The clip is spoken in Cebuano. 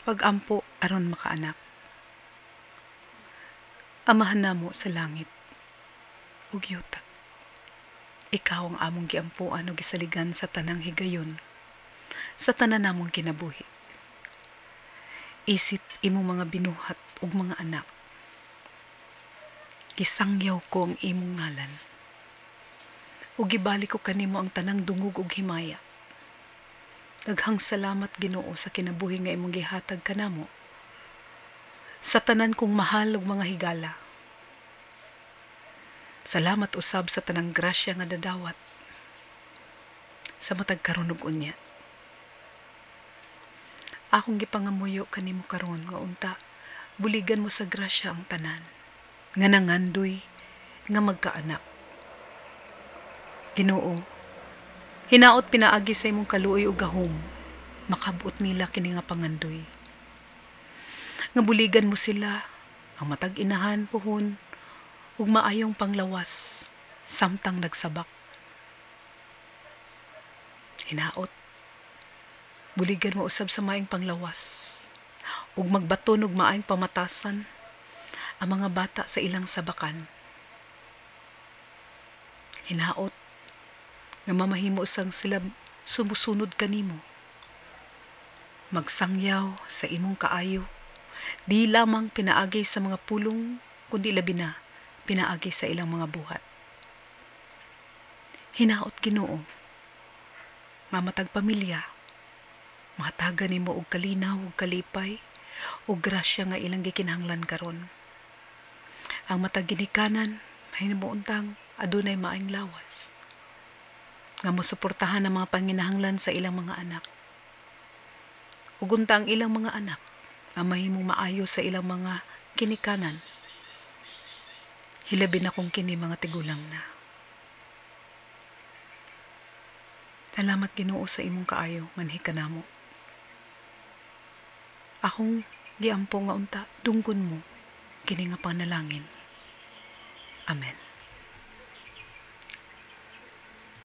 Pag-ampo aron makaanak. Amahan namo sa langit ug yuta. Ikaw ang among giampuan ug gisaligan sa tanang higayon, sa tanan namong kinabuhi. Isip imong mga binuhat ug mga anak, gisangyaw ko ang imong ngalan. Ug gibalik ko kanimo ang tanang dungog ug himaya. Daghang salamat, Ginoo, sa kinabuhi nga imong gihatag kanamo. Sa tanan kong mahal ug mga higala. Salamat usab sa tanang grasya nga nadawat sa matag karon ug unya. Akong gipangamuyo kanimo karon nga unta buligan mo sa grasya ang tanan nga nangandoy nga magkaanak. Ginoo, hinaot pinaagi sa imong kaluoy ug gahom, makabot nila kini nga pangandoy. Nga buligan mo sila ang matag inahan puhon ug maayong panglawas samtang nagsabak. Hinaot buligan mo usab sa maayong panglawas ug magbaton og maayong pamatasan ang mga bata sa ilang sabakan. Hinaot nga mamahimo sang sila sumusunod kanimo, magsangyaw sa imong kaayo, di lamang pinaagi sa mga pulong kundi labi na pinaagi sa ilang mga buhat. Hinaot, Ginoo, nga matag pamilya mahatagan nimo og kalinaw ug kalipay ug grasya nga ilang gikinahanglan karon. Ang matag ginikanan mahimo untang adunay maayong lawas nga mosuportahan ang mga panginahanglan sa ilang mga anak. Ug unta ang ilang mga anak nga mahimong maayo sa ilang mga ginikanan, hilabi na kung kini mga tigulang na. Salamat, Ginoo, sa imong kaayo manhi kanamo. Akong giampo nga unta dunggon mo kini nga panalangin. Amen.